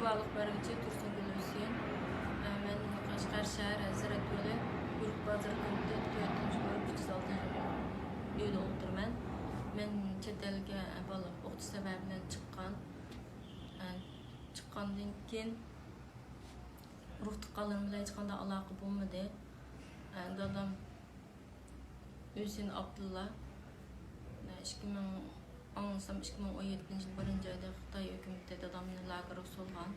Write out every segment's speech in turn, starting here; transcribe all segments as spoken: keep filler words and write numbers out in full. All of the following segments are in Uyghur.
گۇۋاھلىق بەرگۈچى تۇرسۇنگۈل ھۈسەيىن. مەن قەشقەر شەھەر ھەزرەت يولى يورۇق بازار كومىتېتى تۆتىنچى بۆلۈم ئۈچ يۈز ئالتىنچى ئۆيدە ئولتۇرىمەن. مەن چەت ئەلگە بالا ئوقۇتۇش سەۋەبى بىلەن چىققان. چىققاندىن كېيىن ئۇرۇق تۇغقانلىرىم بىلەن ھېچقانداق ئالاقە بولمىدى. دادام ھۈسەيىن ئابدۇللا، ئىككى مىڭ، ئاڭلىسام، ئىككى مىڭ ئون يەتتىنچى يىل بىرىنچى ئايدا خىتاي ھۆكۈمىتى دادامنى لاگېرغا سولغان.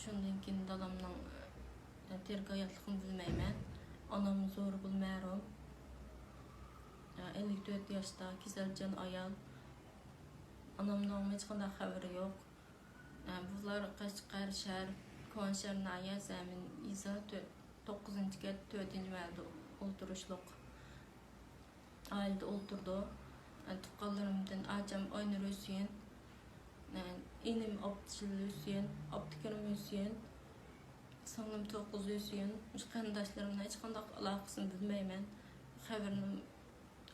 شۇندىن كېيىن دادامنىڭ تىرىك ھاياتلىقىنى بىلمەيمەن. ئانام زورىگۈل مەرھۇم، ئەللىك تۆت ياشتا كېسەلچان ئايال. ئانامنىڭ ھېچقانداق خەۋىرى يوق. بۇلار قەشقەر شەھەر، كونا شەھەر ناھىيە زەمىن يېزا تۆ-، توققۇزىنچى كەنت، تۆتىنچى مەھەللىدە ئولتۇرۇشلۇق ئائىلىدە ئولتۇرىدۇ. تۇغقانلىرىمدىن ئاچام ئاينۇر ھۈسەيىن، ئىنىم ئابدۇجېلىل ھۈسەيىن، ئابدۇكېرىم ھۈسەيىن، سىڭلىم توققۇز ھۈسەيىن. مۇشۇ قېرىنداشلىرىمنىڭ ھېچقانداق ئالاقىسىنى بىلمەيمەن. خەۋىرىنى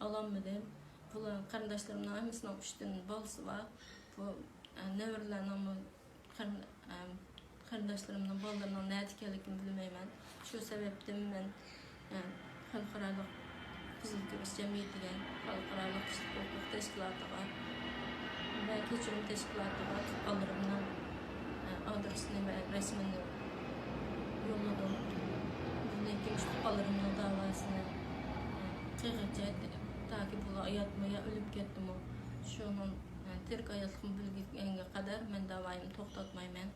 ئالالمىدىم. بۇلار قېرىنداشلىرىمنىڭ ھەممىسىنىڭ ئۈچتىن بالىسى بار. بۇ، ئە، نەۋرىلەرنىڭمۇ قېرىن-، ئە، قېرىنداشلىرىمنىڭ بالىلىرىنىڭ نەدە ئىكەنلىكىنى بىلمەيمەن. شۇ سەۋەبتىن مەن، ئە، خەلقئارالىق قىزىل كۈرۈش جەمئىيىتىگە، خەلقئارالىق كىشىلىك ھوقۇق تەشكىلاتىغا ۋە كەچۈرۈم تەشكىلاتىغا تۇغقانلىرىمنىڭ، ئە، ئادرېسىنى ۋە رەسىمىنى يوللىدىم. بۇندىن كېيىن مۇشۇ تۇغقانلىرىمنىڭ داۋاسىنى، ئە، قىلغىچە، تاكى بۇلار ھاياتمۇ يا ئۆلۈپ كەتتىمۇ، شۇنىڭ، ئە، تىرىك ھاياتلىقىنى بىلگەنگە قەدەر مەن داۋايىمنى توختاتمايمەن.